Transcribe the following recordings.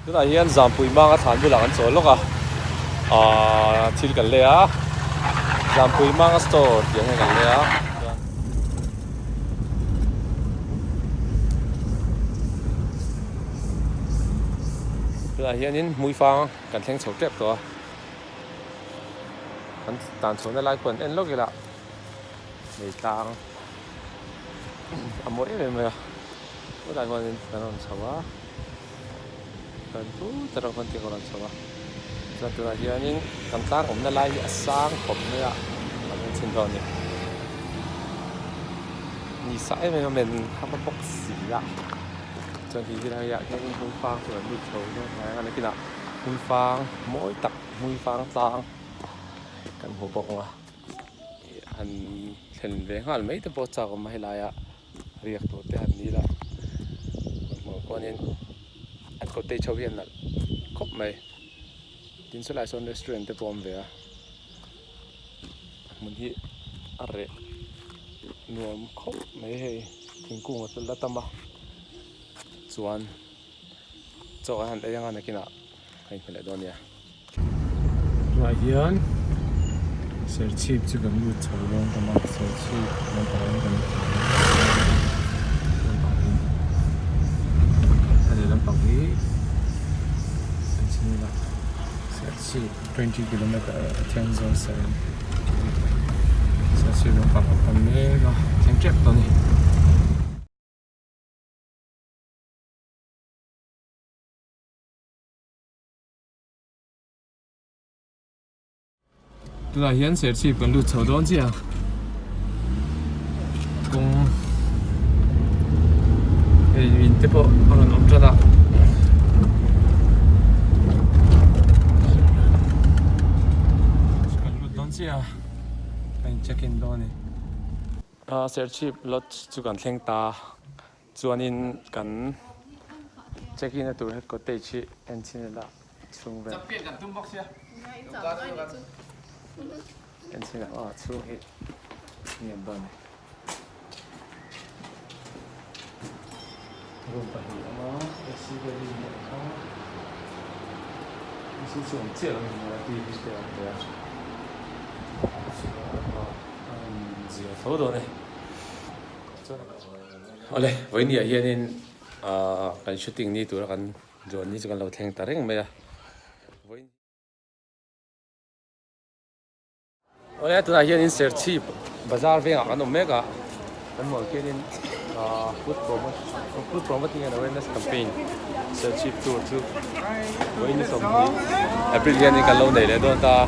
Tunah hian Zampui Manga thlan bulah kan chawl lawk a, aaa thil kan lei a, Zampui Manga store tih ang hian kan lei a. Tunah hianin Hmuifang kan thleng chho tep tawh a, kan tan chhohna lai pawh an en lawk ila nei tlang a mawi em em mai a, tunah hianin kan rawn chho a. Kan pu ta rawh khawn tih a rawn chho a, chuan tunah hianin kan tlang awmna lai hi a sang khawp mai a, kan en chhin dawn a ni. Ni sa em em a men hap a bawk si a, chuan khi helaiah hianin hmuifang chu kan lut chho dawn hnai ang a, nakinah hmuifang mawi tak hmuifang tlang kan hmu bawk ang a, ih han thlen ve nghal mai te pawh a chak awm a helaiah. Riak tur te han ni la kan hmuh kawnin an cottage ho hi a nalh khawp mai tin sawlai sawn restaurant te pawh a awm ve a a hmun hi a reh nuam khawp mai hei thingkung a la tam a chuan chaw an han ei anga nakinah a inhmu leh dawn nia. Tunah hian Serchhip chu kan lut chho dawn ta a, Serchhip lampang hi kan lampang hi a leh lampang hi an chhin ila Serchhip 20 kilometer Thenzawl 7 Serchhip lampang kan pan mek a thleng tep tawh a ni. Tunah hian Serchhip kan lut chho dawn chiah a, kawng hei in te pawh a rawn awm tan a. Kan lut dawn chiah a, kan in check in dawn a ni. Serchhip lodge chu kan thleng ta. Chuanin kan check in na tur he cottage hi en chhin ila chhung vel en chhin ila aw chhung hi nge dawn ni room pahnih a awm a AC vel hi a kha AC chu awm chiah lo a ni a TV te a awm ve a chuan a inzia tho dawn e. Awle, vawinia hianin ahh kan shooting ni tura kan join ni chu kan lo thleng ta reng mai a. Awle, tunah hianin Serchhip bazar vengah kan awm mek a, kan hmuh ang khianin ahh food promote food promoting and awareness campaign Serchhip tour chu vawiin ni 20 April hianin kan lo nei leh dawn ta a.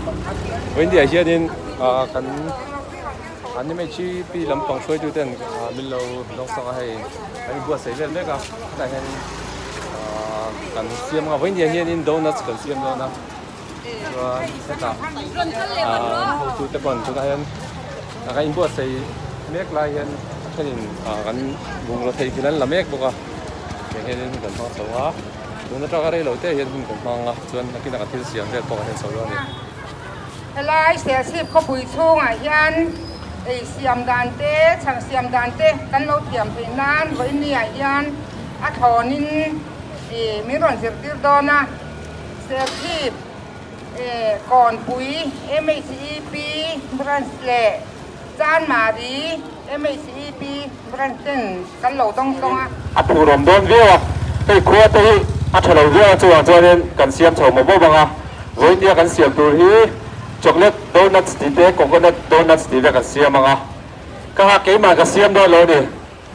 Vawiin hianin ahh kan. An MHP lampang hruaitu ten min lo dawng sawk a hei an inbuatsaih vel mek a hetah hian kan siam ang a vawiin hianin donuts kan siam dawn a chuan hetah hotu te pawn tunah hian kan inbuatsaih mek lai hian a thenin kan bungraw theihnghilh an la mek bawk a tiang hianin hun kan hmang chho a tun atanga rei lo te hian hun kan hmang a chuan nakinah kan thil siam vel pawh kan en chho dawn a ni. Helai Serchhip khawpui chhungah hian ei siam dan te, chhang siam dan te kan lo thiam theih nan vawinia hian a thlawnin min rawn zirtir dawn a. Serchhip Kawnpui MHEP Branch leh Chanmari MHEP Branch ten kan lo dawng sawng a. A phurawm dawn viau a, hei khua te hi a tha lo viau a chuvang chuanin kan siam chho mawp mawp ang a. Vawinia kan siam tur hi chocolate donuts tih te coconut donuts tih te kan siam ang a, ka ha keimah ka siam dawn lo a ni,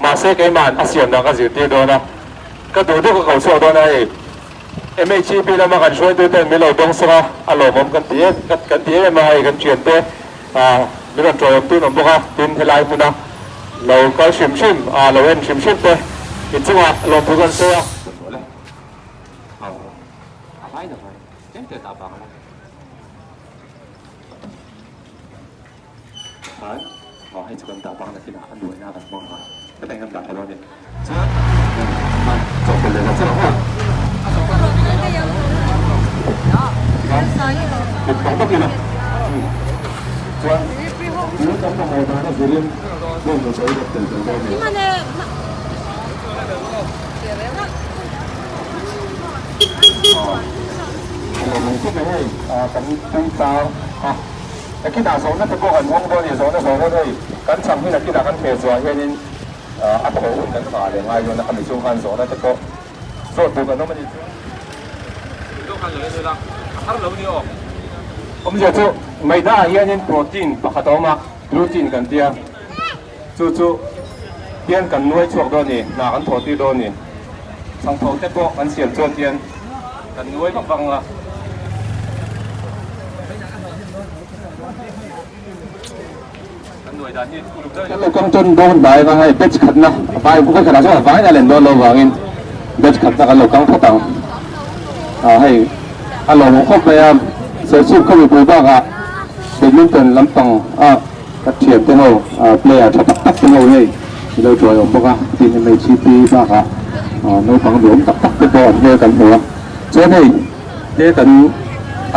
mahse keima'n a siam dan ka zirtir dawn a, ka duh duh ka ko chhuak dawn a hei MHEP lama kan hruaitu ten min lo dawng sawk a, a lawmawm kan ti em kan ti em em a hei kan thian te min rawn tawiawm tun awm bawk a, tin helai hmuna lo kal hrim hrim a lo en hrim hrim te inchungah lawmthu kan sawi a. Tlem te dah vang la. Khan aw hei chu kan dah bang nakin ah a nuai na kan hmang a ka teng kan dah thei dawn a ni chuan khan chawhpawlh leh chiah aw kut bang bawk ila chuan tui kan mamawh dan a zirin bawng lo chawi rawk tel tel dawn a ni. khawp mai hei kan tui tlang a nakinah zawhna te pawh kan hawng dawn a ni zawhna zawh dawn hei kan chhang hi nakinah kan hmel zuah hianin a thaw hun kan nghah leh ngai dawn a khami chung khan zawhna te pawh zawh tur kan awm a ni chuan. Awmzia chu maida ah hianin protein pakhat a awm a gluten kan tia chu chu hian kan nuai chhuak dawn a ni hna kan thawh tir dawn a ni chhangtho te pawh kan siam chuan hian kan nuai vak vak ang a. Kan lo kang tawn dawn hnai anga hei batch khatna a vai vai khatah chuan a vain a len dawn loh vangin batch khatna kan lo kang phawt ang ah hei a lawmawm khawp mai a Serchhip khaw mipui bakah badminton lampang a ka thian te ho ah player tha tak tak te ho hei i lo tuai awm bawk a tin MHP bakah ah naupang duhawm tak tak te pawh an hmel kan hmu a chuan hei te kan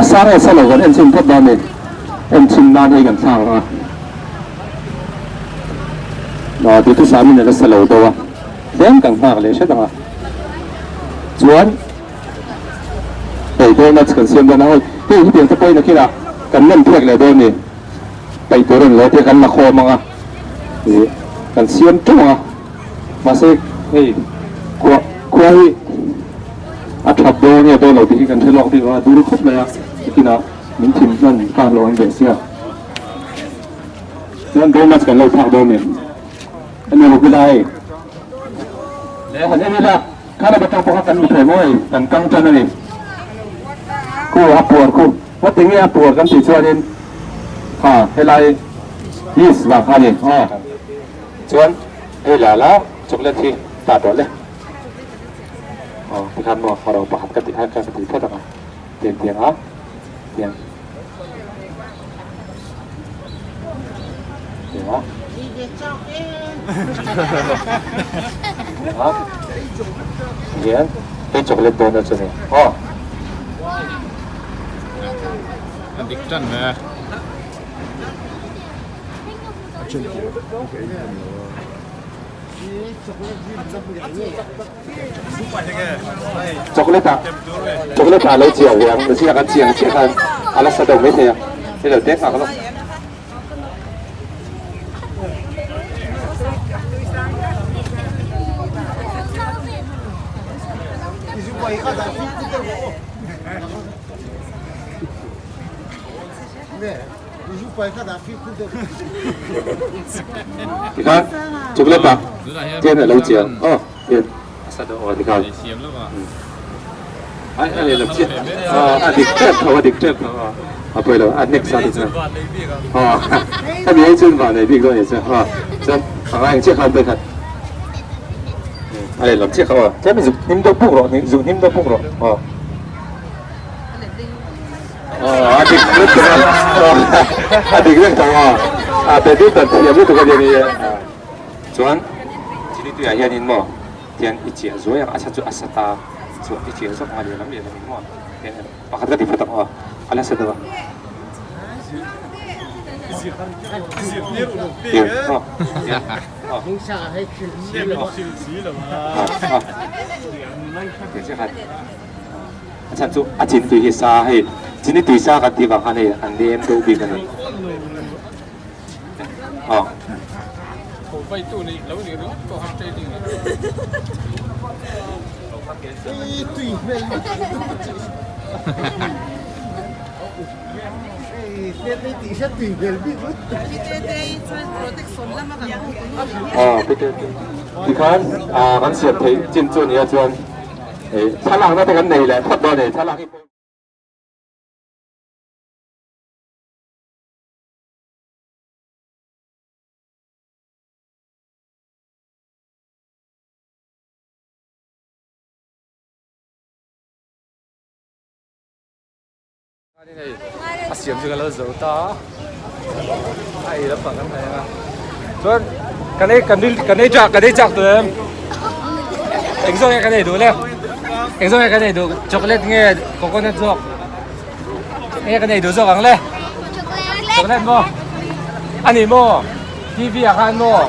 a sang nge sa lo kan en chhin phawt dawn a ni. En chhin nan hei kan thlak ang a, aw duhthusam in a la sa lo deuh a, tlem kan nghak leh hret ang a, chuan hei donuts kan siam dawn a, hei hei hetiang te pawhin a khin a, kan nem phek leh dawn a ni, paih tur a ni lo te kan la khawm ang a, ih kan siam teuh ang a, mahse hei khua khua hi a that dawn nge dawn lo tih hi kan hre lawk bik lo a, dul khawp mai a, a khin a. Min thim hman kha lo an ve sia. Chuan donuts kan lo thlak dawn em? Ani ruk ila hei. Le han en ila kha lam atang pawh kha kan mithawi maw hei kan kang tan ani. Khu a puar khu. Ngawt enge a puar kan tih chuanin kha helai yeast vang kha ani. Aw. Chuan hei la la chocolate hi ta tawh le. Aw tikhan maw faro pakhat ka tih kha ka ti phawt ang a. Tiang tiang a tiang tiang a tiang a hian hei chocolate donut a ni aw. A dik tan ve. Chocolate ah chocolate ah lo chiah ve ang machine ah kan chiang chiah khan a la sa deuh maithei a hei lo tek nghak lawk. Tikhan chocolate ah tian a lo chiang aw tian a sa deuh aw tikhan ai a lehlam chiah a dik tep tho a dik tep tho aw a pawi lo a next a ni chuan aw hemi hi chuan van nei bik dawn a ni chuan aw chuan a ngai ang chiah khan vekhat a lehlam chiah kha aw tlem in zuk hnim deuh puk rawh zuk hnim deuh puk rawh aw. A dik lutuk a, a dik vek tho a, a badminton thiam lutuk a nia ni e. Chuan chini tuiah hianin maw tian i chiah zuai ang a chhan chu a sa ta chuan i chiah zawk ang a lehlam lehlam in maw tian pakhat ka ti phawt ang aw a la sa deuh a. Tian aw tian aw aw tian chiah khan. A chhan chu a chin tui hi sa hei chini tui sa kan tih vang khan hei an nem deuh bik a ni. Aw. Aw tikhan kan siam theih chin chu nia chuan. Thlalakna te kan nei leh phawt dawn a ni, thlalak hi pawimawh. A siam chu kan lo zo ta a, a ei lampang kan hnaih ang a, chuan kan ei kan kan ei chak kan ei chak tawh em eng zawk nge kan ei duh le eng zawk nge kan ei duh chocolate nge coconut zawk eng nge kan ei duh zawk ang le chocolate maw a ni maw T_V ah khan maw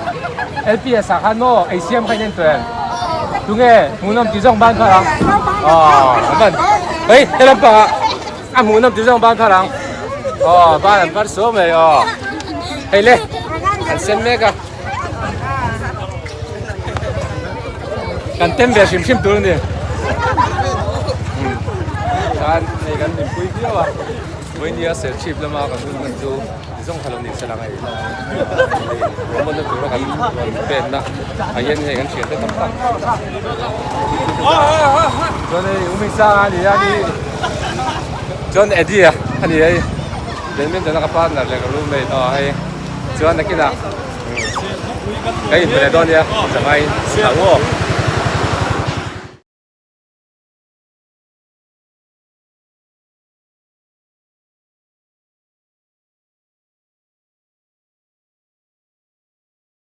L_P_S ah khan maw ei siam kha in en tawh em tunge hmuhnawm tih zawng ban phah ang aw an ban hei he lampang ah. A hmuh nawm ti zawng ban phar ang. Aw ban an phar suau mai aw. Hei le an sem mek a. Kan tem ve hrim hrim tur a ni. Khan hei kan hlimpui viau a. Vawinia Serchhip lama kan hun hman chu ti zawng kha lo ni se lang hei. Hei ruahmanna tura kan rawn penna ah hian hei kan thiante tam tak. Chuan hei U Hmingsanga a ni a ni chuan Eddie a a ni hei badminton a ka partner leh ka roommate aw hei chuan nakinah. Ka inhmu leh dawn nia, zangai thla u aw.